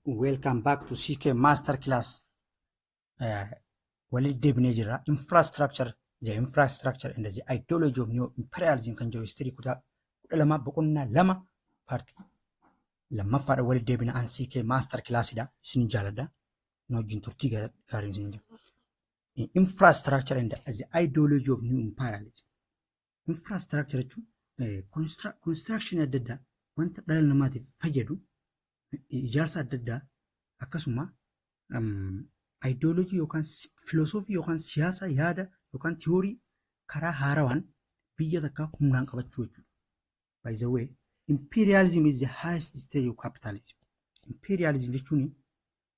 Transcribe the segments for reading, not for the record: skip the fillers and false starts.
Welcome back to CK Master Class. Walitti deebinee jirra. Infrastructure, the infrastructure and the ideology of new imperialism kan jedhu history kutaa 12 boqonnaa 2 paartii lammaffaadha walitti deebina an CK Master Classidha. Isin jaaladha. Na wajjin turtii gaarii isin jira. Infrastructure and the ideology of new imperialism. Infrastructure jechuun construction adda addaa wanta dhala namaatiif fayyadu, ijaarsa adda addaa, akkasuma ideology yookaan filosoofii yookaan siyaasa, yaada yookaan tiyoorii karaa haarawaan biyya takka humnaan qabachuu jechuudha. By the way, imperialism is the highest stage of capitalism. Imperialism jechuun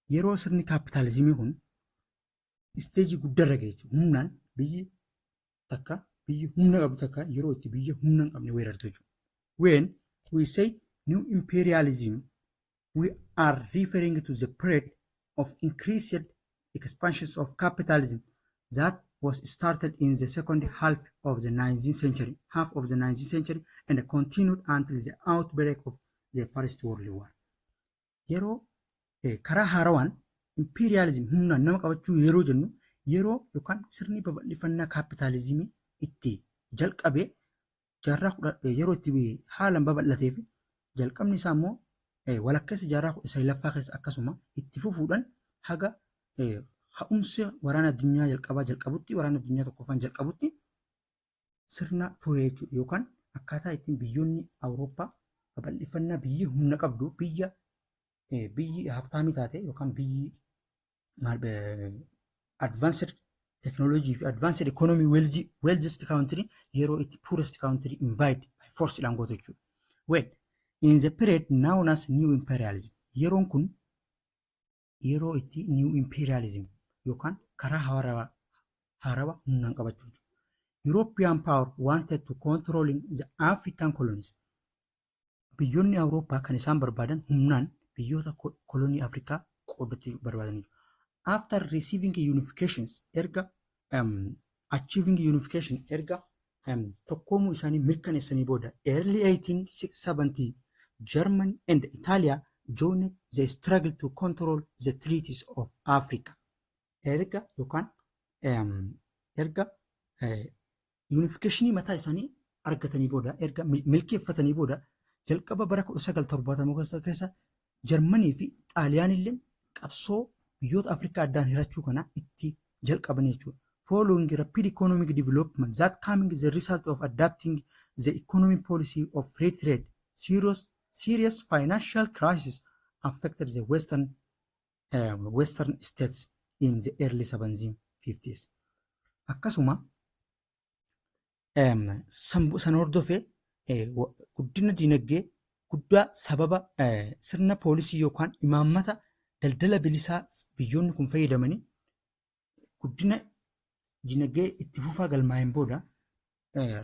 yeroo sirni kaapitaalizimii kun isteejii guddaarra gahe jechuudha. Humnaan biyyi takka, biyyi humna qabdu takka yeroo itti biyya humna hin qabne weerartu jechuudha. When we say new imperialism, we are referring to the period of increased expansions of capitalism that was started in the second half of the 19th century, half of the 19th century and continued until the outbreak of the First World War. Yeroo karaa haarawaan imperialism humnaan nama qabachuu yeroo jennu, yeroo yookaan sirni babal'ifannaa kaapitaalizimii itti jalqabe jaarraa kudha yeroo itti haalaan babal'atee fi jalqabni isaa immoo walakkeessa jaarraa 19ffaa keessa, akkasuma itti fufuudhaan haga ka'umsa waraana addunyaa jalqabaa jalqabutti, waraana addunyaa tokkoffaan jalqabutti sirna ture jechuudha. Yookaan akkaataa ittiin biyyoonni Awurooppaa babal'ifannaa biyyi humna qabdu, biyya biyyi haftaamii taate yookaan biyyi advanced technology fi advanced economy wealthiest country yeroo itti poorest country invade by force dhaan gootu jechuudha. Well, in the period known as new imperialism, yeroon kun yeroo itti new imperialism yookaan karaa haarawaa haarawaa humnaan qabachuu jechuudha. European power wanted to controlling the African colonies. Biyyoonni Awurooppaa kan isaan barbaadan humnaan biyyoota kolonii Afrikaa qooddachuu barbaadan. After receiving unifications, erga achieving unification, erga tokkoomuu isaanii mirkaneessanii booda, early 1870 Germany and Italia joined the struggle to control the territories of Africa. Erga yookaan erga unificationii mataa isaanii argatanii booda, erga milkeeffatanii booda, jalqaba bara 1970 keessa Jarmanii fi Xaaliyaan illee qabsoo biyyoota Afrikaa addaan hirachuu kana itti jalqaban jechuudha. Following rapid economic development that coming the result of adapting the economic policy of free trade, serious financial crisis affected the Western states in the early 1750s. Akkasuma san hordofee guddina dinagdee guddaa sababa sirna poolisii yookaan imaammata daldala bilisaa biyyoonni kun fayyadamanii guddina dinagdee itti fufaa galmaa'een booda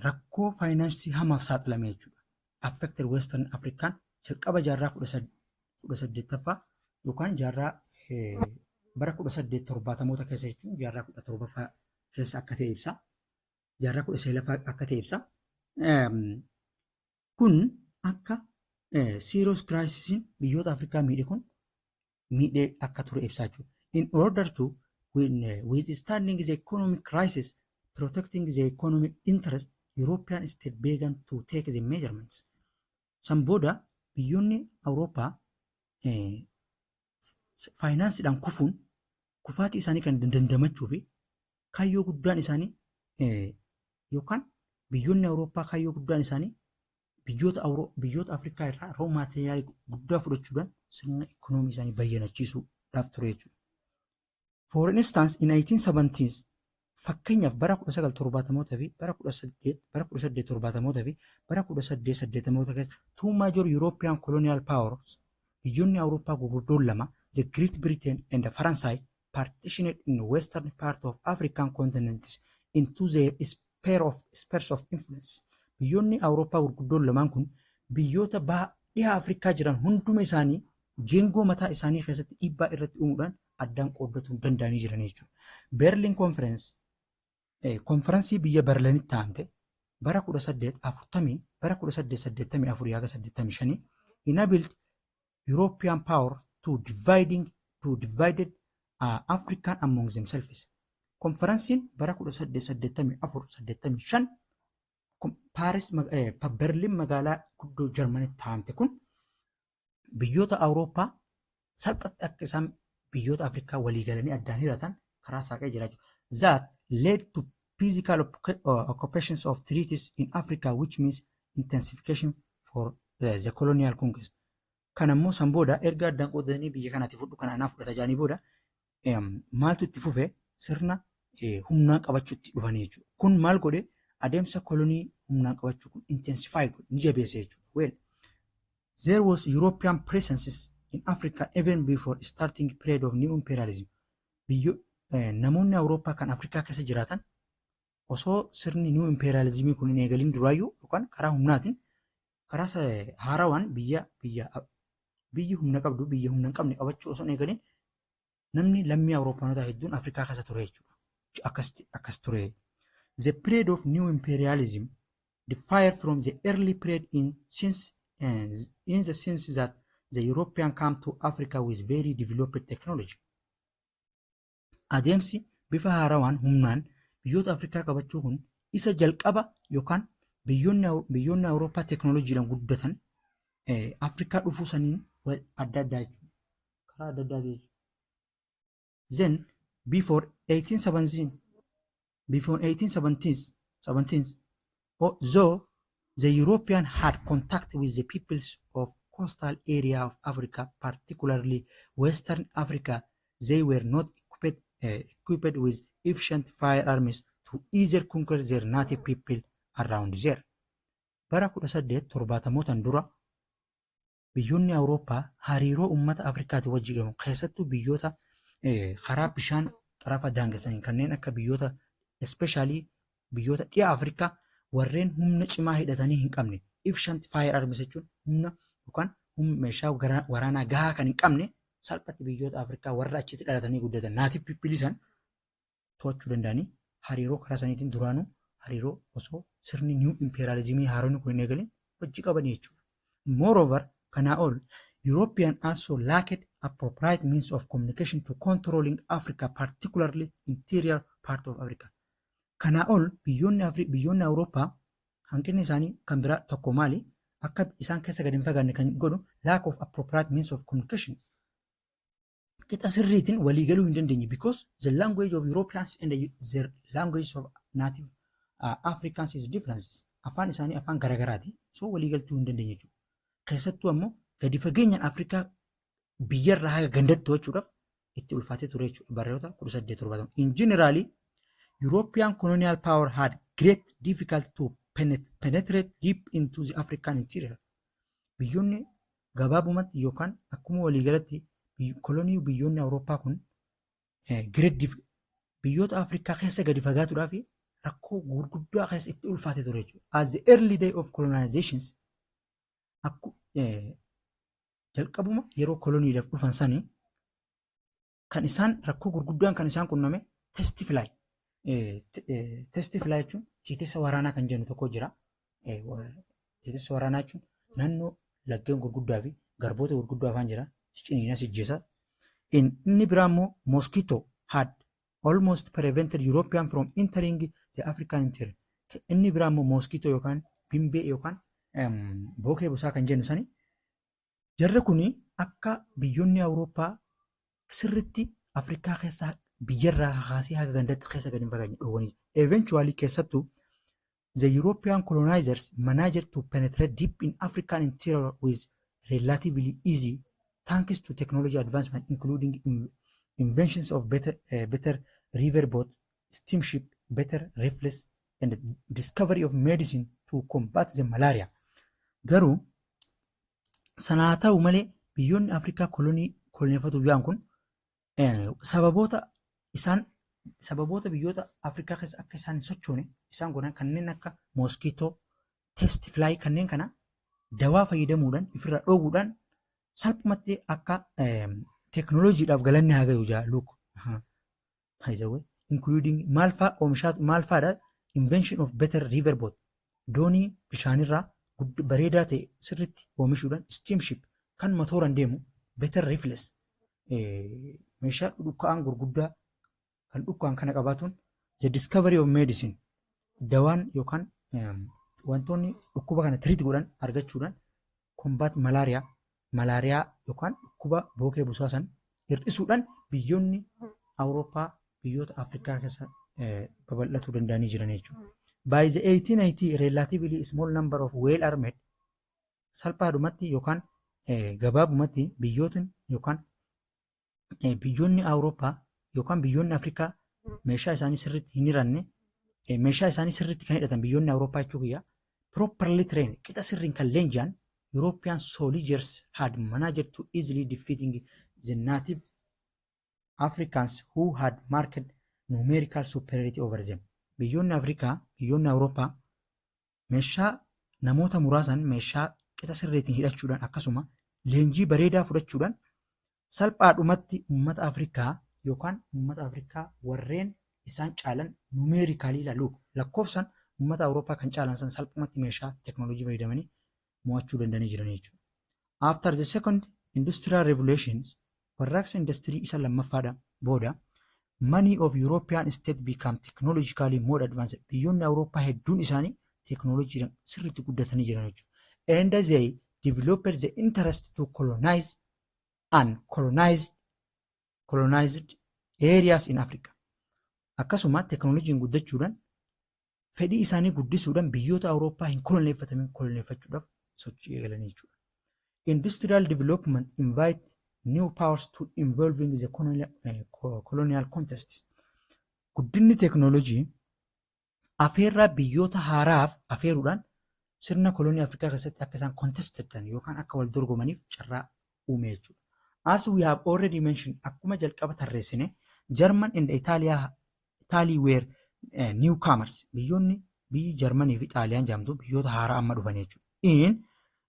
rakkoo faayinaansii hamaaf saaxilame jechuudha. Affected Western African jalqaba jaarraa 18ffaa yookaan jaarraa bara 1870moota keessa jechuun jaarraa 17ffaa keessa akka ta'e ibsa. Jaarraa 19ffaa akka ta'e ibsa. Kun akka serious crisisiin biyyoota Afrikaa miidhe kun miidhee akka ture ibsaa jechuudha. In order to withstanding the economic crisis, protecting the economic interest, European state began to take the measurements. San booda biyyoonni Awurooppaa faayinaansiidhaan kufuun kufaatii isaanii kan dandamachuu fi kaayyoo guddaan isaanii yookaan biyyoonni Awurooppaa kaayyoo guddaan isaanii biyyoota Afrikaa irraa raw materialii guddaa fudhachuudhaan sirna ikoonoomii isaanii bayyanachiisuudhaaf ture jechuudha. For instance, in 1870s, fakkeenyaaf bara 1970moota fi bara 18 bara 1870moota fi bara 1880moota keessa, two major European colonial powers, biyyoonni Awurooppaa gurguddoon lama, the Great Britain and the Faransaay, partitioned in western part of African continent into their spheres of influence. Biyyoonni Awurooppaa gurguddoon lamaan kun biyyoota baha dhiha Afrikaa jiran hunduma isaanii geengoo mataa isaanii keessatti dhiibbaa irratti uumuudhaan addaan qooddatuu danda'anii jiran jechuudha. Berlin Conference, konferansii biyya Berliinitti taa'amte bara 1840, bara 1884 haga 85, enabled European power to dividing to divided African among themselves. Konferansiin bara 1884-85 Paaris, Berliin, magaalaa guddoo Jarmanitti taa'amte kun biyyoota Awurooppaa salphatti akka isaan biyyoota Afrikaa walii galanii addaan hiratan karaa saaqee jira jechuudha. That led to physical occupations of territories in Africa, which means intensification for the colonial conquest. Kan ammoo san booda erga addaan qoodanii biyya kanatti fudhu, kana anaa fudhata jaanii booda maaltu itti fufe? Sirna humnaan qabachuutti dhufanii jechuudha. Kun maal godhe? Adeemsa kolonii humnaan qabachuu kun intensify godhe, ni jabeesse jechuudha. Well, there was European presences in Africa even before starting period of new imperialism. Biyyo namoonni Awurooppaa kan Afrikaa keessa jiraatan osoo sirni new imperialismii kun hin eegalin duraayyuu yookaan karaa humnaatiin, karaa haarawaan biyya biyyi humna qabdu biyya humna hin qabne qabachuu osoo hin eegalin namni lammii Awurooppaanotaa hedduun Afrikaa keessa ture jechuudha. Akkas ture. The period of new imperialism differ from the early period in the sense that the European come to Africa with very developed technology. Adeemsi bifa haarawaan humnaan biyyoota Afrikaa qabachuu kun isa jalqaba yookaan biyyoonni Awurooppaa teeknooloojiidhaan guddatan Afrikaa dhufuu saniin adda addaa jechuudha. Karaa adda addaa jechuudha. Then before 1817, before 1817, 17, though the European had contact with the peoples of coastal area of Africa, particularly Western Africa, they were not equipped with efficient firearms to either conquer their native people around there. Bara 1870mootaan dura biyyoonni Awurooppaa hariiroo uummata Afrikaati wajji qabu, keessattuu biyyoota karaa bishaan xarafa daangessanii kanneen akka biyyoota, especially biyyoota dhiha Afrikaa warreen humna cimaa hidhatanii hin qabne, efficient firearms jechuun humna yookaan meeshaa waraanaa gahaa kan hin qabne, salphatti biyyoota Afrikaa warra achitti dhalatanii guddatan, native people san to'achuu danda'anii hariiroo karaa saniitiin duraanuu hariiroo osoo sirni new imperialismii haaronni kun hin eegalin hojii qabanii jechuudha. Moreover, kanaa ol, European also lacked appropriate means of communication to controlling Africa, particularly interior part of Africa. Kanaa ol biyyoonni Awurooppaa hanqinni isaanii kan biraa tokko maali? Akka isaan keessa gadi hin fagaanne kan godhu lack of appropriate means of communication. Qixa sirriitiin walii galuu hin dandeenye because the language of Europeans and their language of native Africans is differences. Afaan isaanii afaan garagaraati. So walii galtuu hin dandeenye jechuudha. Keessattuu ammoo gadi fageenyaan Afrikaa biyyarraa haga gandatti to'achuudhaaf itti ulfaatee ture jechuudha. Baroota 1870. In generally, European colonial power had great difficulty to penetrate deep into the African interior. Biyyoonni gabaabumatti yookaan akkuma waliigalatti kolonii biyyoonni Awurooppaa kun great biyyoota Afrikaa keessa gadi fagaatuudhaaf rakkoo gurguddaa keessa itti ulfaatee ture jechuudha. As the early day of colonizations, akku jalqabuma yeroo koloniidhaaf dhufan sanii kan isaan rakkoo gurguddaan kan isaan qunname tsetse fly. Tsetse fly jechuun tiitessa waraanaa kan jennu tokko jira. Tiitessa waraanaa jechuun naannoo laggeen gurguddaa fi garboota gurguddoo afaan jira. Si ciniina, si ajjeesa. Inni biraa immoo mosquito had almost prevented European from entering the African interior. Inni biraa immoo mosquito yookaan bimbee yookaan bookee busaa kan jennu sani, jarri kuni akka biyyoonni Awurooppaa sirritti Afrikaa keessaa biyyarraa kaasee haga gandatti keessa gadi hin fagaanne dhoowwanii. Eventually, keessattuu, the European colonizers managed to penetrate deep in African interior with relatively easy thanks to technology advancement, including inventions of better riverboat, steamship, better rifles and discovery of medicine to combat the malaria. Garuu sanaa ta'u malee biyyoonni Afrikaa kolonii koloneeffatuuf yaa'an kun sababoota isaan sababoota biyyoota Afrikaa keessa akka isaan hin sochoone isaan godhan kanneen akka mosquito, tsetse fly kanneen kana dawaa fayyadamuudhaan ofirraa dhoowwuudhaan salphumatti akka teeknooloojiidhaaf galanni haa gahu jaa look. Including maal fa'aa oomishaa, maal fa'aadha? Invention of better riverboat, doonii bishaanirraa bareedaa ta'e sirriitti oomishuudhaan, steamship kan matooran deemu. Better rifles, meeshaa dhuka'aan gurguddaa kan dhuka'an kana qabaatuun, the discovery of medicine, dawaan yookaan wantoonni dhukkuba kana treat godhan argachuudhaan, combat malaria, malaariyaa yookaan dhukkuba bookee busaa san hir'isuudhaan biyyoonni Awurooppaa biyyoota Afrikaa keessa babal'atuu danda'anii jiran jechuudha. By the 1880, relatively small number of well armed, salphaadhumatti yookaan gabaabumatti biyyootni yookaan biyyoonni Awurooppaa yookaan biyyoonni Afrikaa meeshaa isaanii sirriitti hin hiranne, meeshaa isaanii sirriitti kan hidhatan biyyoonni Awurooppaa jechuu kiyya, properly trained, qixa sirriin kan leenji'an European soldiers had managed to easily defeating the native Africans who had marked numerical superiority over them. Biyyoonni Afrikaa, biyyoonni Awurooppaa meeshaa namoota muraasan meeshaa qixa sirriitiin hidhachuudhaan akkasuma leenjii bareedaa fudhachuudhaan salphaadhumatti uummata Afrikaa yookaan uummata Afrikaa warreen isaan caalan numerically ilaalu lakkoofsan uummata Awurooppaa kan caalan san salphumatti meeshaa teeknooloojii fayyadamanii mo'achuu danda'anii jiran jechuudha. After the second industrial revolutions, warraaqsa industirii isa lammaffaadha booda, many of European states become technologically more advanced. Biyyoonni Awurooppaa hedduun isaanii teeknooloojiidhaan sirriitti guddatanii jiran jechuudha. And they developed the interest to colonize and colonized areas in Africa. Akkasuma teeknooloojiin guddachuudhaan fedhii isaanii guddisuudhaan biyyoota Awurooppaa hin koloneeffatamin koloneeffachuudhaaf sochii eegalanii jechuudha. Industrial development invite new powers to involving the colonial contest. Guddinni teeknooloojii afeerraa biyyoota haaraaf afeeruudhaan sirna kolonii Afrikaa keessatti akka isaan contested yookaan akka wal dorgomaniif carraa uume jechuudha. As we have already mentioned, akkuma jalqaba tarreessine, German and Italy were newcomers. Biyyoonni biyyi Jarmanii fi Xaaliyaan jedhamtu biyyoota haaraa amma dhufan jechuudha.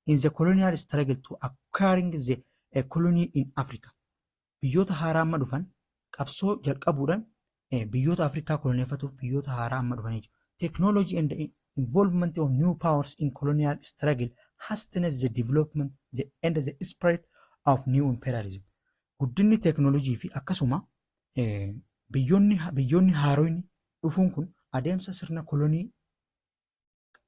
In the colonial struggle to acquiring the colony in Africa. Biyyoota haaraa amma dhufan qabsoo jalqabuudhaan biyyoota Afrikaa koloneeffatuuf biyyoota haaraa amma dhufan jechuudha. Technology and the involvement of new powers in colonial struggle hastened the development and the spread of new imperialism. Guddinni teeknooloojii fi akkasuma biyyoonni haaroonni dhufuun kun adeemsa sirna kolonii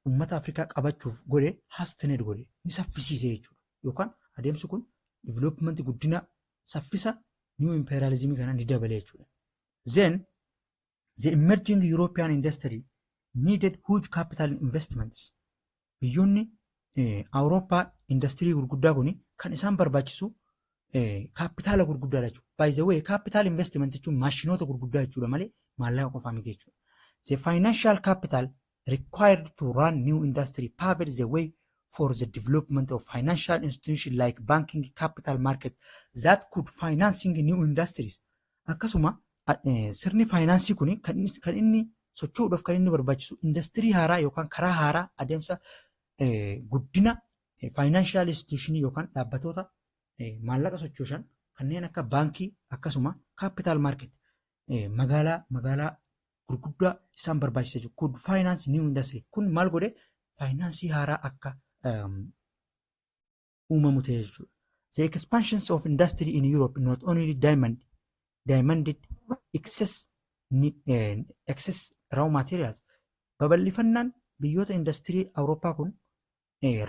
uummata Afrikaa qabachuuf godhe hastened godhe, ni saffisiise jechuudha. Yookaan adeemsi kun development, guddina saffisa new imperialism kana ni dabale jechuudha. Then the emerging European industry needed huge capital investments. Biyyoonni Awurooppaa industirii gurguddaa kun kan isaan barbaachisu kaapitaala gurguddaadha jechuudha. By the way, capital investment jechuun maashinoota gurguddaa jechuudha malee maallaqa qofaa miti jechuudha. The financial capital required to run new industry paved the way for the development of financial institutions like banking, capital market that could financing new industries. Akkasuma sirni faayinaansii kun kan inni socho'uudhaaf kan inni barbaachisu industirii haaraa yookaan karaa haaraa adeemsa guddina financial institutionii yookaan dhaabbatoota maallaqa sochoosan kanneen akka baankii akkasuma capital market magaalaa gurguddaa isaan barbaachisa jechuudha. Could finance new industry kun maal godhe? Faayinaansii haaraa akka uumamu ta'e jechuudha. The expansions of industry in Europe not only demanded excess raw materials. Babal'ifannaan biyyoota industirii Awurooppaa kun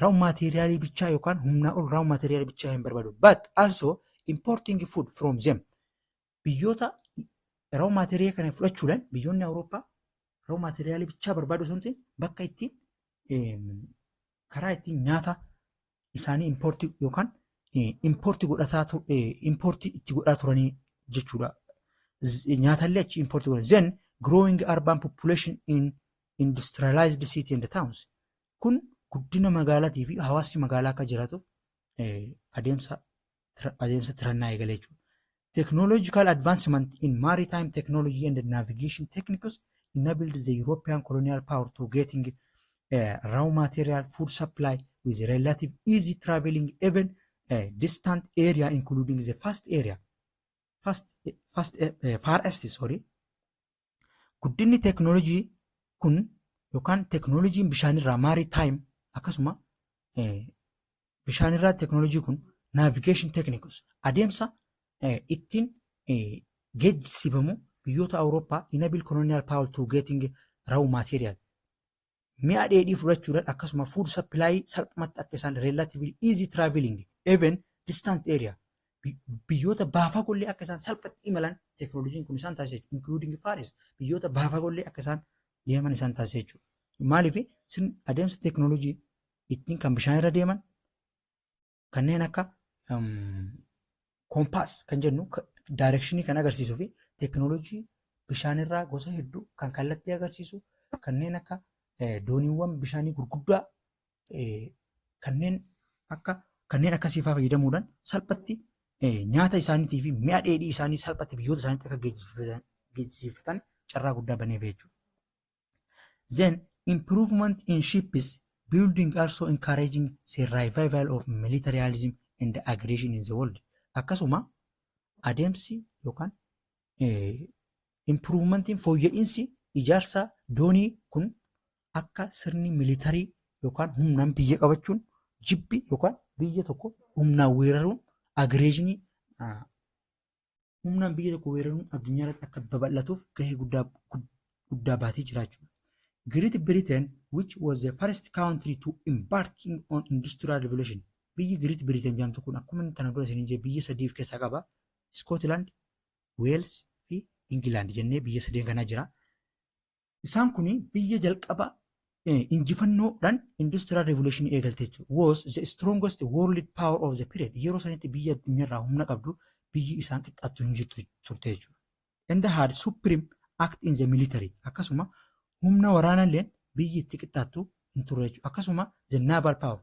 raw materialii bichaa yookaan humnaa ol raw materialii bichaa hin barbaadu. But also importing food from them. Biyyoota raw material kana fudhachuudhaan biyyoonni Awurooppaa raw materialii bichaa barbaadu osoo hin ta'in bakka ittiin karaa ittiin nyaata isaanii importii yookaan importii godhataa importii itti godhaa turanii jechuudha. Nyaatallee achi importii godhan. Then growing urban population in industrialized city and towns. Kun guddina magaalaatii fi hawaasni magaalaa akka jiraatuuf adeemsa tirannaa eegale jechuudha. Technological advancement in maritime technology and navigation techniques enabled the European colonial power to getting raw material, food supply with relative easy traveling even distant area, including the fast area fast fast far east, sorry. Guddinni teeknoolojii kun yookaan teeknoolojiin bishaanirraa, maritime, akkasuma bishaanirraa teeknoolojii kun navigation techniques, adeemsa ittiin geejjisiifamu biyyoota Awurooppaa, enable colonial power to getting raw material, mi'a dheedhii fudhachuudhaan, akkasuma food supply salphumatti akka isaan relatively easy traveling even distant area, biyyoota baafagollee akka isaan salphatti imalan teekinooloojiin kun isaan taasisa jechuudha. Including Far East, biyyoota baafagollee akka isaan deeman isaan taasisa jechuudha. Maaliif? Sin adeemsa teekinooloojii ittiin kan bishaan irra deeman kanneen akka compass kan jennu directionii kan agarsiisuu fi teekinooloojii bishaanirraa gosa hedduu kan kallattii agarsiisu, kanneen akka dooniiwwan bishaanii gurguddaa, kanneen akkasii fa'aa fayyadamuudhaan salphatti nyaata isaaniitii fi mi'a dheedhii isaanii salphatti biyyoota isaaniitti akka geejjisiifatan carraa guddaa baneef jechuudha. Then improvement in ships building also encouraging the revival of militarism and aggression in the world. Akkasuma adeemsi yookaan improvementiin, fooyya'insi ijaarsa doonii kun akka sirni military yookaan humnaan biyya qabachuun, jibbi yookaan biyya tokko humnaan weeraruun, aggressionii humnaan biyya tokko weeraruun addunyaa irratti akka babal'atuuf gahee guddaa guddaa baatee jira jechuudha. Great Britain, which was the first country to embarking on industrial revolution. Biyyi Great Britain jedhamtu kun akkuma inni tana dura isiniin jedhe biyya sadii of keessaa qaba. Scotland, Wales fi England jennee biyya sadeen kanaa jira. Isaan kun biyya jalqaba injifannoodhaan industrial revolution eegalte jechuudha. Was the strongest world power of the period. Yeroo sanitti biyya addunyaarraa humna qabdu, biyyi isaan qixxaattu hin jirtu turte jechuudha. And had supreme act in the military. Akkasuma humna waraanallee biyyi itti qixxaattu hin turre jechuudha. Akkasuma the naval power.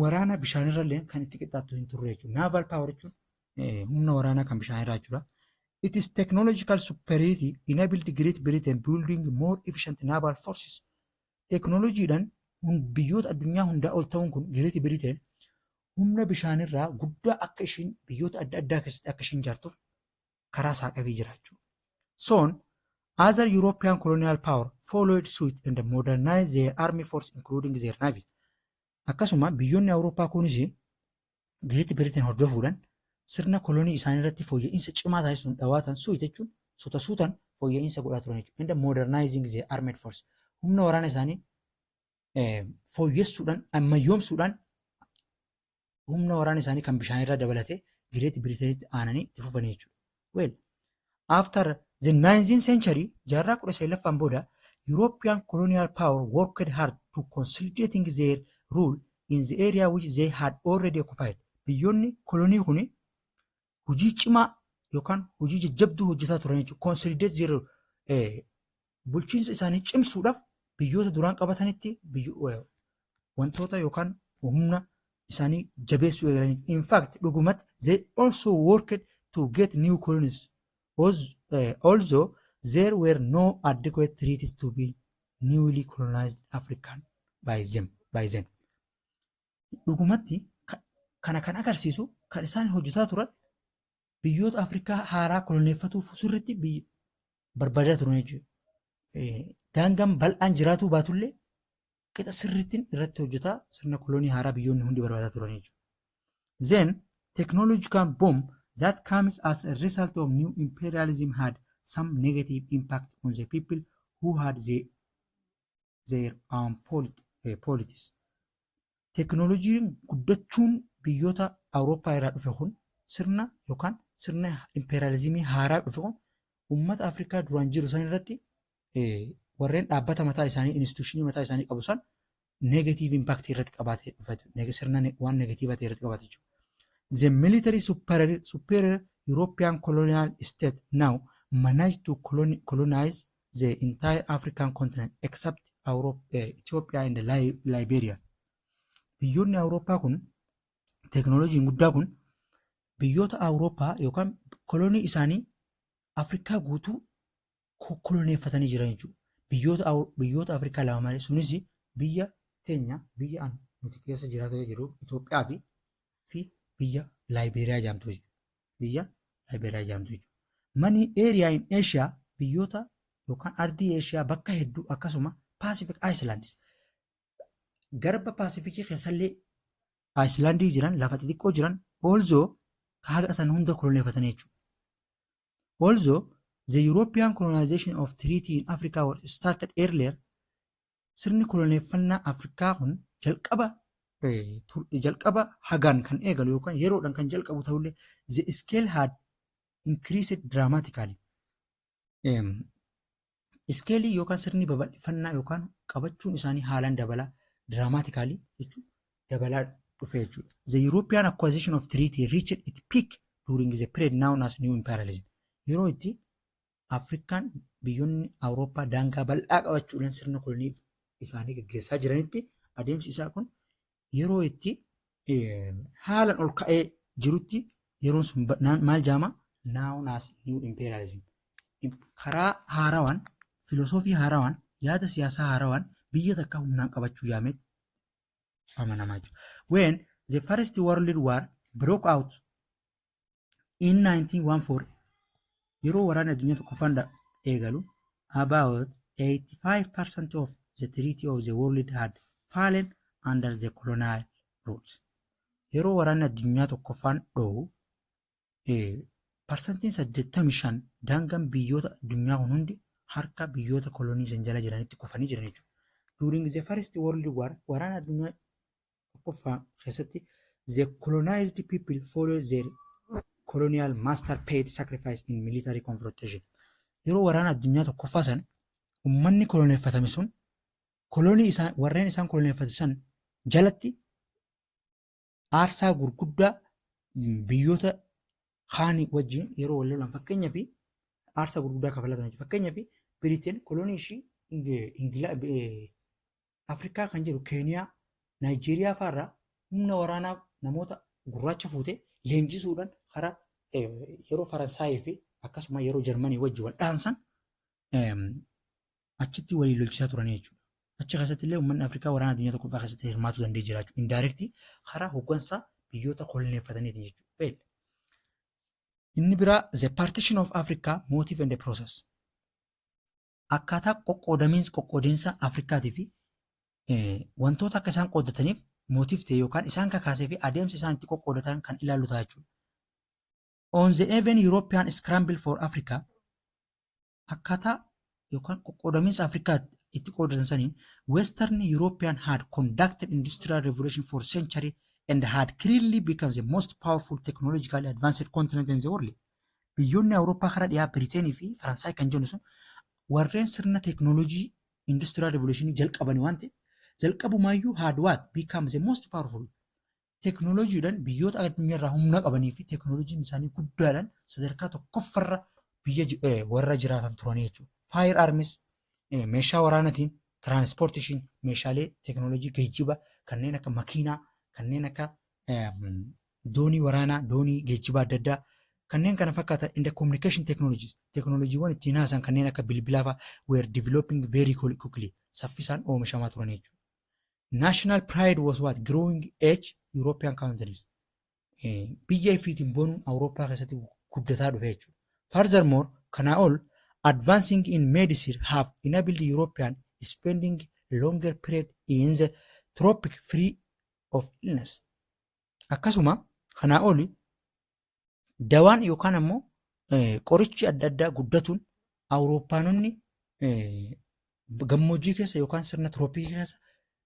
Waraana bishaanirrallee kan itti qixxaattu hin turre jechuudha. Naval power jechuun humna waraanaa kan bishaanirraa jechuudha. It is technological superiority enabled Great Britain building more efficient naval forces. Teknooloojiidhaan biyyoota addunyaa hundaa ol ta'uun kun Great Britain humna bishaanirraa guddaa akka ishiin biyyoota adda addaa keessatti akka ishiin ijaartuuf karaa saaqafii jira jechuudha. Soon, other European colonial power followed suit and modernized their army force, including their navy. Akkasuma biyyoonni Awurooppaa kunis Great Britain hordofuudhaan sirna kolonii isaanii irratti fooyya'insa cimaa taasisuun dhawaatan, suit jechuun suuta suutaan fooyya'insa godhaa turan jechuudha. And modernizing their armed force. Humna waraana isaanii fooyyessuudhaan, ammayyoomsuudhaan, humna waraana isaanii kan bishaan irraa dabalatee Great Britainitti aananii itti fufanii jechuudha. Well, after the 19th century, jaarraa 19ffaan booda, European colonial power worked hard to consolidating their rule in the area which they had already occupied. Biyyoonni kolonii kuni hojii cimaa yookaan hojii jajjabduu hojjetaa turan jechuudha. Consolidate their bulchiinsa isaanii cimsuudhaaf biyyoota duraan qabatanitti wantoota yookaan humna isaanii jabeessuu eegalanii. In fact, dhugumatti, they also worked to get new colonies. Although there were no adequate treaties to be newly colonized African by them by then. Dhugumatti kana kan agarsiisu kan isaan hojjetaa turan biyyoota Afrikaa haaraa koloneeffatuuf sirriitti barbaadaa turan jechuudha. Daangaan bal'aan jiraatuu baatullee qixa sirriittiin irratti hojjetaa sirna kolonii haaraa biyyoonni hundi barbaadaa turan jechuudha. Then technological boom that comes as a result of new imperialism had some negative impact on the people who had their own politics. Teknooloojiin guddachuun biyyoota Awurooppaa irraa dhufe kun, sirna yookaan sirna imperializimii haaraa dhufe kun, uummata Afrikaa duraan jiru san irratti, warreen dhaabbata mataa isaanii, institutionii mataa isaanii qabu san, negative impact irratti qabaatee dhufe, sirna waan negative ta'e irratti qabaate jechuudha. The military superior European colonial state now managed to colonize the entire African continent except Europe, Ethiopia and Liberia. Biyyoonni Awurooppaa kun, teeknooloojiin guddaa kun, biyyoota Awurooppaa yookaan kolonii isaanii Afrikaa guutuu koloneeffatanii jiran jechuudha. Biyyoota Afrikaa lama malee, sunis biyya teenya, biyya an nuti keessa jiraatee jiru Itoophiyaa fi biyya Laayibeeriyaa jedhamtu jechuudha. Biyya Laayibeeriyaa jedhamtu jechuudha. Many area in Asia, biyyoota yookaan ardii Eeshiyaa bakka hedduu, akkasuma Pacific Islands, garba Paasifikii keessallee Islandii jiran, lafa xixiqqoo jiran, also haga san hunda koloneeffatanii jechuudha. Also, the European colonization of territory in Africa was started earlier. Sirni koloneeffannaa Afrikaa kun jalqaba hagaan kan eegalu yookaan yeroodhaan kan jalqabu ta'ullee, the scale had increased dramatically. Scaleii yookaan sirni babal'ifannaa yookaan qabachuun isaanii haalaan dabalaa, dramatically jechuun dabalaa dhufe jechuudha. The European acquisition of territory reached its peak during the period known as New Imperialism. Yeroo itti Afrikaan biyyoonni Awurooppaa daangaa bal'aa qabachuudhaan sirna kolonii isaanii gaggeessaa jiranitti, adeemsi isaa kun yeroo itti haalaan ol ka'ee jirutti, yeroon sun maal jaama? Known as New Imperialism. Karaa haarawaan, filosoofii haarawaan, yaada siyaasaa haarawaan biyya takka humnaan qabachuu yaamee amanamaa jechuudha. When the First World War broke out in 1914, yeroo waraanni addunyaa tokkoffaan eegalu, about 85% of the territory of the world had fallen under the colonial rules. Yeroo waraanni addunyaa tokkoffaan dhohu, 85% daangaan biyyoota addunyaa kun hundi harka biyyoota kolonii san jala jiranitti kufanii jiran jechuudha. During the First World War, waraana addunyaa tokkoffaa keessatti, the colonized people followed their colonial master paid sacrifice in military confrontation. Yeroo waraana addunyaa tokkoffaa san uummanni koloneeffatame sun kolonii isaan warreen isaan koloneeffate san jalatti aarsaa gurguddaa biyyoota kaanii wajjin yeroo wal lolan, fakkeenyaa fi aarsaa gurguddaa kafalatan. Fakkeenyaa fi Biriteen kolonii ishii Afrikaa kan jiru Keeniyaa, Naayijeeriyaa fa'aarraa humna waraanaa namoota gurraacha fuutee leenjisuudhaan karaa yeroo Faransaayii fi akkasuma yeroo Jarmanii wajjin wal dhaansan achitti walii lolchisaa turanii jechuudha. Achi keessatti illee uummanni Afrikaa waraana addunyaa tokkoffaa keessatti hirmaatuu danda'ee jira jechuudha. Indirectly karaa hooggansa biyyoota koloneeffataniitiin jechuudha. Inni biraa, the partition of Africa, motive and the process. Akkaataa qoqqoodamiinsa qoqqoodinsa Afrikaatii fi wantoota akka isaan qooddataniif motive ta'e yookaan isaan kakaasee fi adeemsa isaan itti qoqqoodatan kan ilaallu ta'a jechuudha. On the even European scramble for Africa, akkaataa yookaan qoqqoodamiinsa Afrikaa itti qoodatan saniin, Western European had conducted industrial revolution for century and had clearly become the most powerful, technologically advanced continent in the world. Biyyoonni Awurooppaa karaa dhiyaa, Biriteenii fi Faransaay kan jennu sun, warreen sirna teeknooloojii industrial revolution jalqabanii waan ta'eef, jalqabumaayyuu had what become the most powerful teeknooloojiidhaan biyyoota addunyaarraa humna qabanii fi teeknooloojiin isaanii guddaadhaan sadarkaa tokkoffarra biyya warra jiraatan turanii jechuudha. Fire arms, meeshaa waraanaatiin, transportation, meeshaalee teeknooloojii geejjiba kanneen akka makiinaa, kanneen akka doonii waraanaa, doonii geejjiba adda addaa, kanneen kana fakkaatan, in the communication technologies, teeknooloojiiwwan ittiin haasan kanneen akka bilbilaa fa'aa, were developing very quickly, saffisaan oomishamaa turan jechuudha. National pride was what growing age European countries. Biyya ifiitiin boonuun Awurooppaa keessatti guddataa dhufe jechuudha. Furthermore, kanaa ol, advancing in medicine have enabled European spending longer period in the tropic free of illness. Akkasuma kanaa oli dawaan yookaan ammoo qorichi adda addaa guddatuun Awurooppaanonni gammoojjii keessa yookaan sirna tirooppikii keessa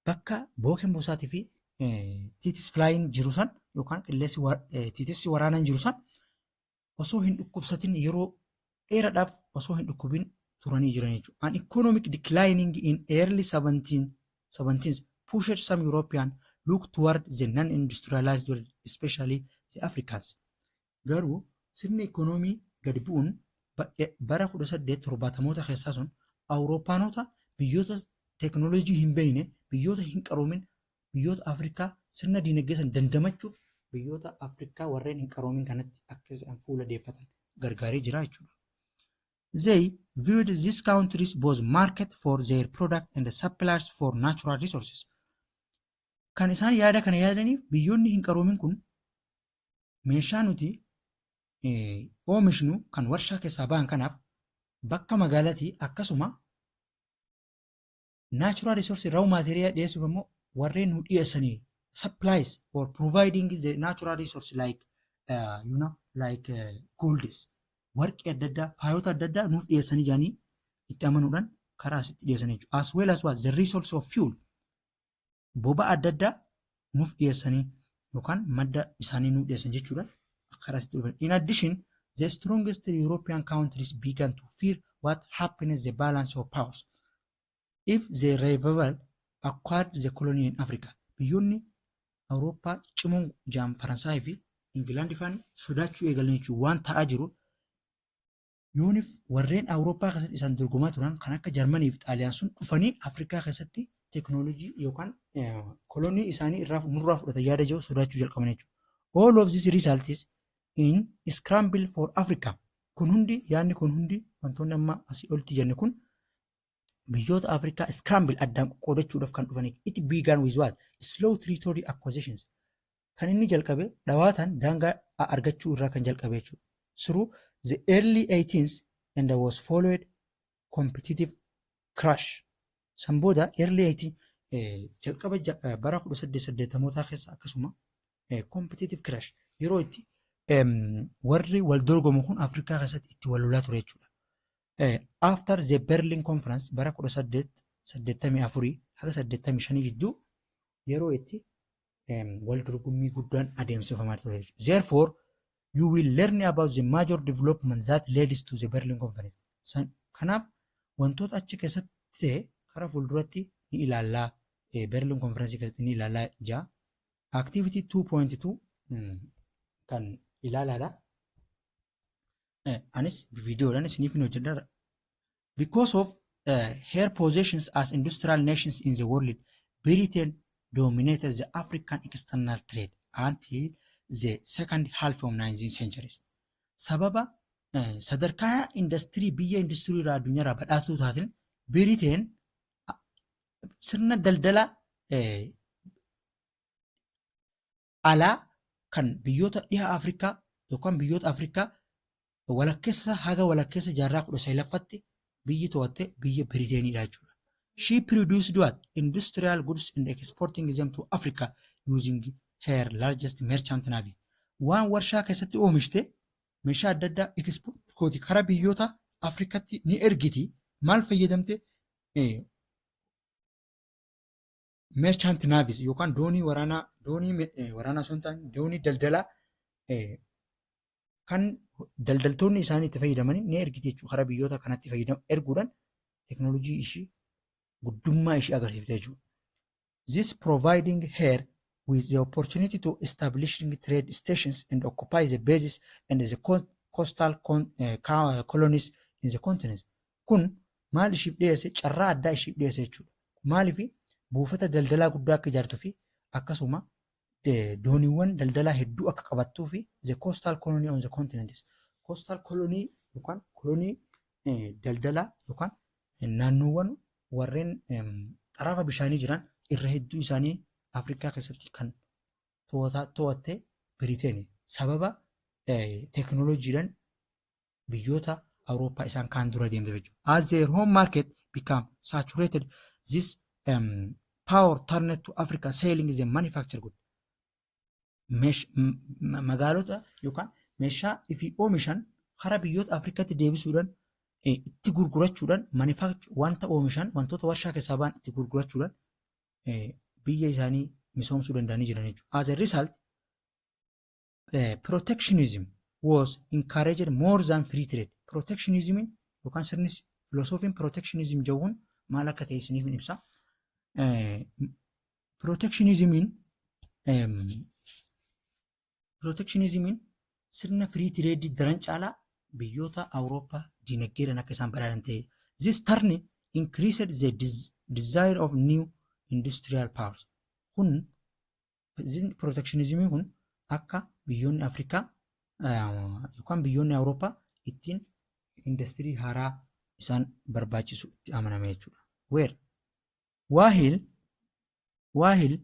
bakka bookeen bosaatii fi tsetse flyin jiru san yookaan qilleensi tiitissi waraanaan jiru san osoo hin dhukkubsatin yeroo dheeraadhaaf osoo hin dhukkubin turanii jiran jechuudha. An economic declining in early 17 17th pushed some European look toward the non-industrialized world, especially the Africans. Garuu sirni ikoonoomii gadi bu'uun bara 1870moota keessaa sun Awurooppaanota biyyoota teeknooloojii hin beekne, biyyoota hin qaroomin, biyyoota Afrikaa sirna diinagdee san dandamachuuf biyyoota Afrikaa warreen hin qaroomin kanatti akka isaan fuula deeffatan gargaaree jira jechuudha. They viewed these countries both market for their product and suppliers for natural resources. Kan isaan yaada kana yaadaniif biyyoonni hin qaroomin kun meeshaa nuti oomishnu kan warshaa keessaa bahan kanaaf bakka magaalaatii, akkasuma natural resource, raw material dhiyeessuuf immoo warreen nu dhiyeessanii Supplies or providing the natural resource like like golds, warqii adda addaa, faayota adda addaa nuuf dhiyeessanii jedhanii itti amanuudhaan karaa asitti dhiyeessan jechuudha. As well as what? The resource of fuel, boba'a adda addaa nuuf dhiyeessanii yookaan madda isaanii nuuf dhiyeessan jechuudha. Karaa asitti dhufan. In addition, the strongest European countries began to fear what happens the balance of powers if the rival acquired the colony in Africa. Biyyoonni Awurooppaa cimoon jaam Faransaayii fi Ingilaandi faani sodaachuu eegalan jechuudha. Waan ta'aa jiru yoonif warreen Awurooppaa keessatti isaan dorgomaa turan kan akka Jarmanii fi Xaaliyaan sun dhufanii Afrikaa keessatti teekinooloojii yookaan kolonii isaanii irraa nurraa fudhatan yaada jiru sodaachuu jalqaban jechuudha. All of this results in scramble for Africa. Kun hundi, yaadni kun hundi, wantoonni amma asii olitti jenne kun biyyoota Afrikaa scramble, addaan qoqqoodachuudhaaf kan dhufan. It began with what? Slow territory acquisitions. Kan inni jalqabe dhawaataan daangaa argachuu irraa kan jalqabe jechuudha. Through the early 18th and was followed competitive crash. San booda early 18 jalqaba bara 1880mootaa keessa akkasuma competitive crash yeroo itti warri wal dorgomu kun Afrikaa keessatti itti wal lolaa ture jechuudha. After the Berlin Conference bara 1884 haga 85 gidduu yeroo itti wal dorgommii guddaan adeemsifamaa ture jechuudha. Therefore, you will learn about the major development that led to the Berlin Conference. Kanaaf wantoota achi keessatti ta'e karaa fuulduratti ni ilaallaa, Berlin Conference keessatti ni ilaallaa jaa. Activity 2.2 kan ilaalaadha. Anis viidiyoodhaan isiniif hin hojjedha. Because of her positions as industrial nations in the world, Britain dominated the African external trade until the second half of 19th centuries. Sababa sadarkaa industirii biyya industirii irraa addunyaa irraa badhaatuu taateen Biriteen sirna daldala alaa kan biyyoota dhiha Afrikaa yookaan biyyoota Afrikaa walakkeessa haga walakkeessa jaarraa 19ffaatti biyyi to'atte biyya Biriteenidha jechuudha. She produced what? Industrial goods and exporting them to Africa using her largest merchant navy. Waan warshaa keessatti oomishte meeshaa adda addaa export gooti, karaa biyyoota Afrikaatti ni ergiti. Maal fayyadamte? Merchant navies yookaan doonii waraanaa, doonii waraanaa osoo hin taane doonii daldalaa kan daldaltoonni isaanii itti fayyadaman ni ergiti jechuudha. Karaa biyyoota kanatti fayyadamu erguudhaan teekinooloojii ishii, guddummaa ishii agarsiifte jechuudha. This providing her with the opportunity to establishing trade stations and occupy the bases and the coastal colonies in the continent. Kun maal ishiif dhiyeesse? Carraa addaa ishiif dhiyeesse jechuudha. Maaliif? Buufata daldalaa guddaa akka ijaartuu fi akkasuma dooniiwwan daldalaa hedduu akka qabattuu fi the coastal colony on the continent. Coastal colony yookaan kolonii daldalaa yookaan naannoowwan warreen xarafa bishaanii jiran irra hedduu isaanii Afrikaa keessatti kan to'atte Biriteen sababa teekinooloojiidhaan biyyoota Awurooppaa isaan kaan dura deemte jechuudha. As their home market become saturated, this power turned to Africa, selling the manufactured good. Magaalota yookaan meeshaa ifii oomishan karaa biyyoota Afrikaatti deebisuudhaan itti gurgurachuudhaan, wanta oomishan, wantoota warshaa keessaa ba'an itti gurgurachuudhaan biyya isaanii misoomsuu danda'anii jiran jechuudha. As a result, protectionism was encouraged more than free trade. Protectionism yookaan sirni filosoofiin protectionism jedhuun maal akka ta'e isiniif ibsa. Protectionismiin sirna free trade daran caalaa biyyoota Awurooppaa dinagdeedhaan akka isaan badhaadhan ta'e. This turn increased the desire of new industrial powers. Kun protectionismiin kun akka biyyoonni Afrikaa yookaan biyyoonni Awurooppaa ittiin industirii haaraa isaan barbaachisu itti amaname jechuudha. Where while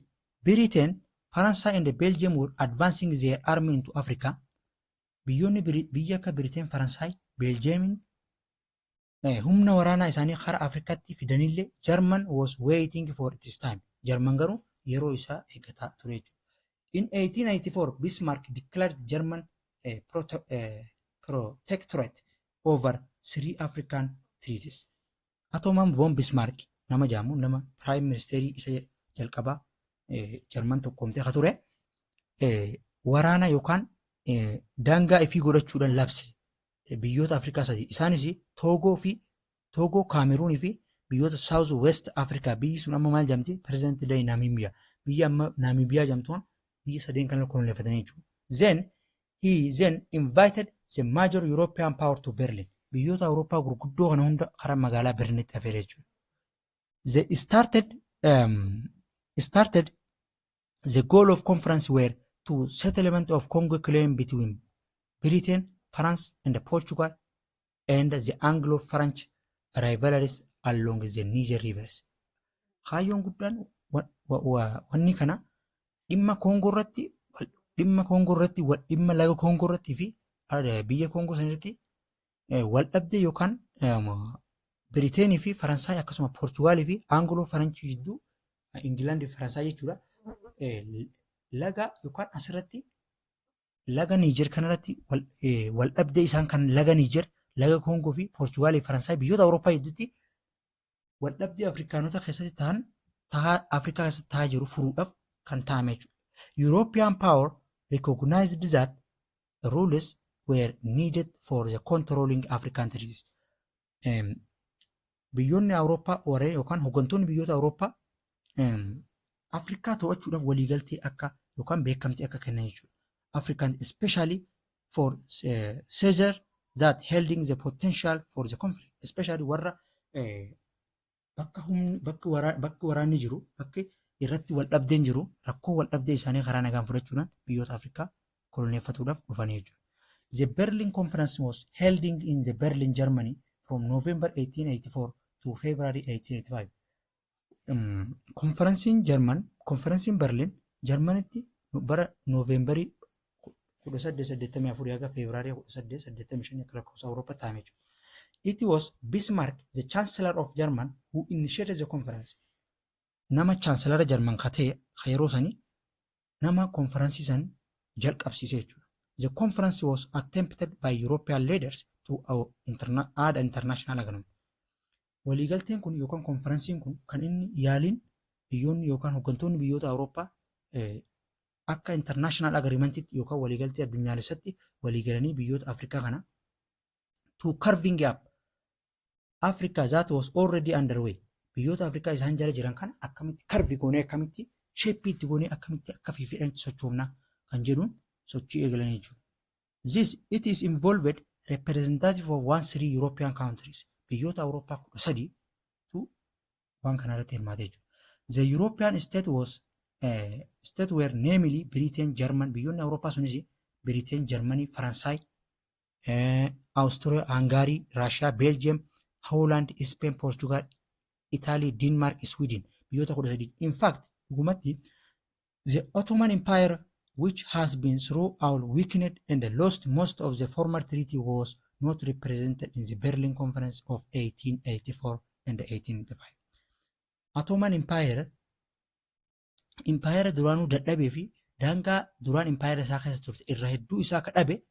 Britain, France and Belgium were advancing their army into Africa, biyyoonni biyya akka Britain, Faransaay, Belgiumiin humna waraanaa isaanii karaa Afrikaatti fidanillee, German was waiting for its time. German garuu yeroo isaa eeggataa ture jechuudha. In 1884, Bismarck declared German protectorate over three African territories. Otto von Bismarck nama jedhamu, nama prime ministerii isa jalqabaa Jarman tokkoomtee akka ture, waraana yookaan daangaa ifii godhachuudhaan labse biyyoota Afrikaa sadi. Isaanis Toogoo fi Toogoo, Kaameruunii fi biyyoota South West Africa. Biyyi sun amma maal jedhamti? Present day Namibia. Biyya amma Namibia jedhamtuun biyya sadeen kana koloneeffatanii jechuudha. Then he then invited the major European power to Berlin. Biyyoota Awurooppaa gurguddoo kana hunda karaa magaalaa Berlinitti afeere jechuudha. They started the goal of conference were to settlement of Congo claim between Britain, France and Portugal and the Anglo-French rivalries along the Niger rivers. Kaayyoon guddaan wanni kana dhimma Koongoo irratti, dhimma laga Koongoo irratti fi biyya Koongoo sanirratti wal dhabdee yookaan Biriteenii fi Faransaay akkasuma Poorchugaalii fi Anglo Faranchii jidduu, Ingilaandii fi Faransaay jechuudha. Laga yookaan asirratti laga Niijer kanarratti wal dhabdee isaan kan laga Niijer, laga Koongoo fi Poorchugaalii fi Faransaay biyyoota Awurooppaa gidduutti wal dhabdee Afrikaanota keessatti ta'an tahaa Afrikaa keessatti ta'aa jiru furuudhaaf kan ta'ame jechuudha. European power recognized that rules were needed for the controlling African territories. Biyyoonni Awurooppaa warreen yookaan hooggantoonni biyyoota Awurooppaa Afrikaa to'achuudhaaf waliigaltee akka yookaan beekamtii akka kennan jechuudha. African especially for Caesar that holding the potential for the conflict, especially warra bakka humni bakki waraanni jiru, bakki irratti wal dhabdeen jiru, rakkoo wal dhabdee isaanii karaa nagaan fudhachuudhaan biyyoota Afrikaa koloneeffatuudhaaf dhufanii jechuudha. The Berlin Conference was held in the Berlin, Germany from November 1884 to February 1885. Konferensiin Jarman, konferensiin Berlin Jarmanitti bara Nooveembarii 1884 haga Febraarii 1885 akka lakkoofsa Awurooppaa taa'ame jechuudha. It was Bismarck, the Chancellor of German, who initiated the conference. Nama Chancellor Jarman ka ta'e ka yeroo sanii nama konferensii san jalqabsiise jechuudha. The conference was attempted by European leaders to our add international agreement. Waliigalteen kun yookaan konferensiin kun kan inni yaaliin biyyoonni yookaan hooggantoonni biyyoota Awurooppaa akka international agreementitti yookaan waliigaltee addunyaalessatti waliigalanii biyyoota Afrikaa kana to carving up Africa that was already underway. Biyyoota Afrikaa isaan jala jiran kana akkamitti carve goonee, akkamitti shape itti goonee, akkamitti akka fiifidhan sochoofna kan jedhuun sochii eegalanii jechuudha. This it is involved representative of 13 European countries. Biyyoota Awurooppaa 13 tu waan kana irratti hirmaatee jechuudha. The European state was state were namely Britain, German, biyyoonni Awurooppaa sunis Britain, Germany, Faransaay, Austria, Hungary, Russia, Belgium, Holland, Spain, Portugal, Italy, Denmark, Sweden biyyoota 13. In fact, dhugumatti the Ottoman Empire, which has been throughout weakened and lost most of the former territory, was not represented in the Berlin Conference of 1884 and 1885. Ottoman Empire Empire duraanuu dadhabee fi daangaa duraan empire isaa keessa turte irra hedduu isaa akka dhabe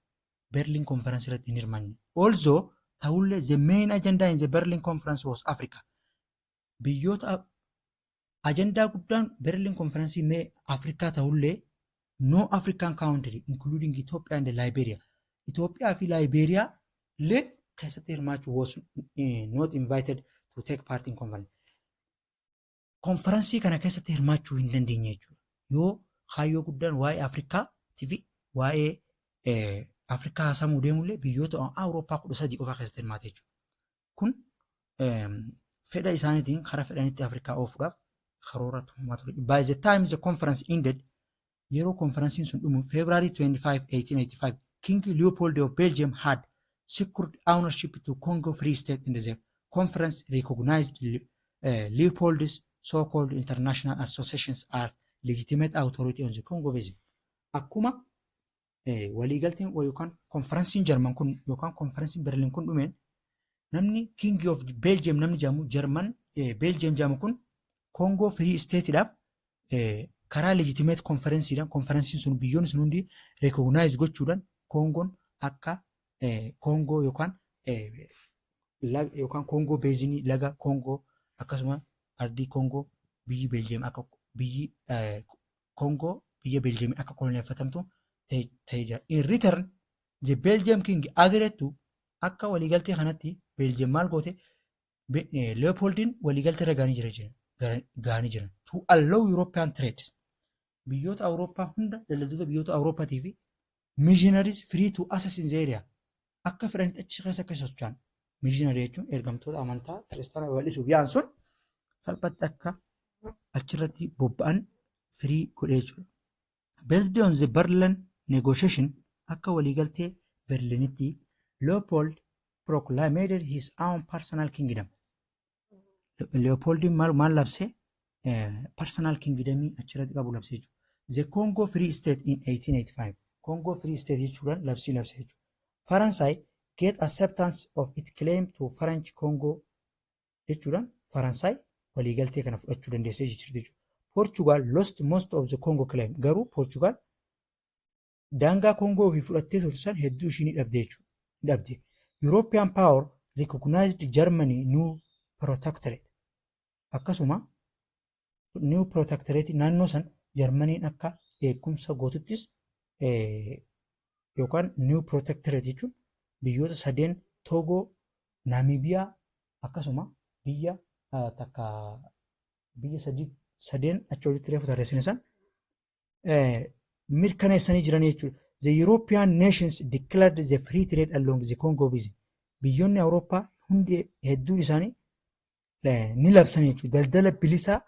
Berlin Conference irratti hin hirmaanne. Also, ta'ullee the main agenda in the Berlin Conference was Africa. Biyyoota ajandaa guddaan Berlin Conference mee Afrikaa ta'ullee no African country including Ethiopia and Liberia. Itoophiyaa fi Liberia illee keessatti hirmaachuu was not invited to take part in conference. Konferansii kana keessatti hirmaachuu hin dandeenye jechuudha. Yoo kaayyoo guddaan waa'ee Afrikaatii fi waa'ee Afrikaa haasamuu deemullee biyyoota Awurooppaa 13 qofa keessatti hirmaate jechuudha. Kun fedha isaaniitiin karaa fedhanitti Afrikaa oofuudhaaf karoora tumamaa ture. By the time the conference ended, yeroo konferansiin sun dhumu, February 25, 1885, King Leopold of Belgium had secured ownership to Congo Free State in the conference recognized Leopold's so-called international associations as legitimate authority on the Congo Basin. Akkuma waliigalteen yookaan konferansiin Jarman kun yookaan konferansiin Berlin kun dhumeen, namni King of Belgium namni jedhamu Jarman Belgium jedhamu kun Congo Free Stateidhaaf Karaa legitimate conferenceiidhaan, conferenceiin sun biyyoonni sun hundi recognize gochuudhaan, Koongoon akka Koongoo yookaan Koongoo basinii, laga Koongoo akkasuma ardii Koongoo, biyyi Beeljeem akka biyyi Koongoo biyya Beeljeemii akka koloneeffatamtu ta'ee jira. In return, the Belgium king agreed to, akka waliigaltee kanatti Beeljeem maal goote? Leopoldin waliigaltee irra gahanii jiran to allow European trades, biyyoota Awurooppaa hunda, daldaltoota biyyoota Awurooppaatii fi missionaries free to access in the area, akka fedhanitti achi keessa akka socho'an. Missionary jechuun ergamtoota amantaa kiristaanaa babal'isuuf yaa'an sun salphatti akka achirratti bobba'an free godhee jechuudha. Based on the Berlin negotiation, akka waliigaltee Berlinitti, Leopold proclaimed his own personal kingdom. Leopoldin maal labse? Personal kingdomii achirratti qabu labse jechuudha. The Congo Free State in 1885. Congo Free State jechuudhaan labsii labse jechuudha. Faransaay get acceptance of its claim to French Congo jechuudhaan Faransaay waliigaltee kana fudhachuu dandeessee jirti jechuudha. Portugal lost most of the Congo claim. Garuu Portugal daangaa Congo ofii fudhattee turte san hedduu ishii ni dhabde jechuudha. Ni dhabde. European power recognized Germany new protectorate. Akkasuma new protectorate naannoo san Jarmaniin akka eegumsa gootuttis, yookaan new protectorate jechuun biyyoota sadeen, Toogoo, Naamiibiyaa akkasuma biyya takka, biyya sadeen achi olitti reefu tarreessine san mirkaneessanii jiran jechuudha. The European nations declared the free trade along the Congo Basin. Biyyoonni Awurooppaa hundi hedduun isaanii ni labsan jechuudha. Daldala bilisaa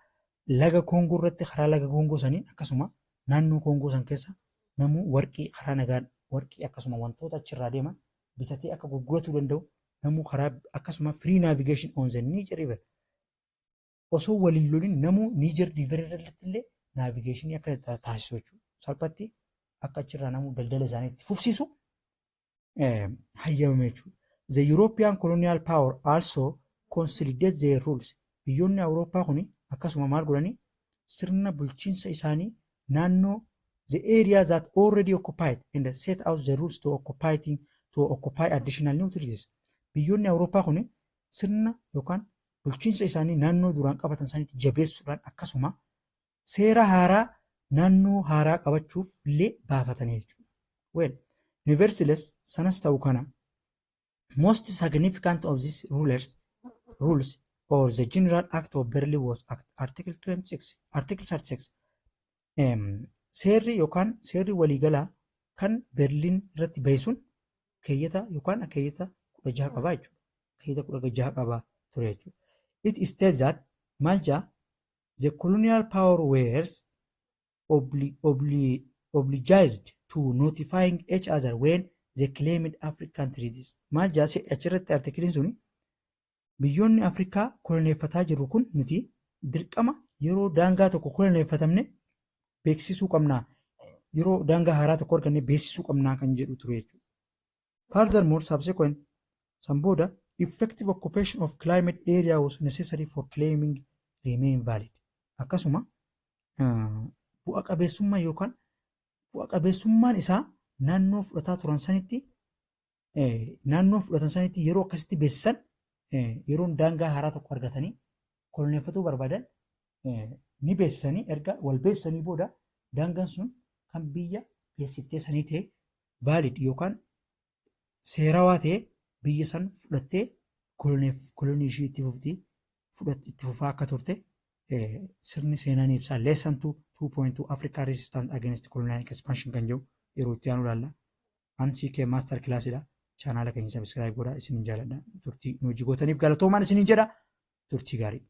laga Koongoo irratti, karaa laga Koongoo saniin akkasuma naannoo Koongoo san keessa namuu warqii karaa nagaan, warqii akkasuma wantoota achirraa deeman bitatee akka gurguratuu danda'u namuu karaa, akkasuma free navigation on the Niger River, osoo waliin lolin namuu Niger River irratti illee navigationii akka taasisu jechuudha. Salphatti akka achirraa namuu daldala isaanii itti fufsiisu hayyamame jechuudha. The European colonial power also consolidate their rules. Biyyoonni Awurooppaa kun akkasuma maal godhanii? Sirna bulchiinsa isaanii naannoo the area that already occupied and set out the rules to occupy additional new territories. Biyyoonni Awurooppaa kun sirna yookaan bulchiinsa isaanii naannoo duraan qabatan sanitti jabeessuudhaan akkasuma seera haaraa naannoo haaraa qabachuuf illee baafatanii jechuudha. Well, nevertheless, sanas ta'u kana, most significant of these rules or the General Act of Berlin was Article 26, Article 36. Seerri yookaan seerri waliigalaa kan Berliin irratti bahe sun keeyyata yookaan keeyyata 16 qabaa jechuudha. Keeyyata 16 qabaa ture jechuudha. It states that, maal jaa? The colonial power were obliged to notifying each other when they claimed African territories. Maal jaa achirratti articleiin suni? Biyyoonni Afrikaa koloneeffataa jirru kun nuti dirqama yeroo daangaa tokko koloneeffatamne beeksisuu qabnaa. Yeroo daangaa haaraa tokko arganne beeksisuu qabnaa kan jedhu ture jechuudha. Furthermore, subsequent, san booda, effective occupation of claimed area was necessary for claiming remain valid. Akkasuma bu'a qabeessummaa yookaan bu'a qabeessummaan isaa naannoo fudhataa turan sanitti, naannoo fudhatan sanitti yeroo akkasitti beeksisan, yeroon daangaa haaraa tokko argatanii koloneeffatuu barbaadan ni beeksisanii, erga wal beeksisanii booda daangaan sun kan biyya beeksiftee sanii ta'e valid yookaan seerawaa ta'e biyya san fudhattee kolonii ishii itti fuftii itti fufaa akka turte sirni seenaa ni ibsa. Lesson 2.2, Africa Resistance Against Colonial Expansion kan jedhu yeroo itti aanu ilaalla. An CK Master Classidha. Channela keenya subscribe godhaa. Isinin jaaladha. Turtii nu hojii gootaniif galatoomaan isinin jedha. Turtii gaarii.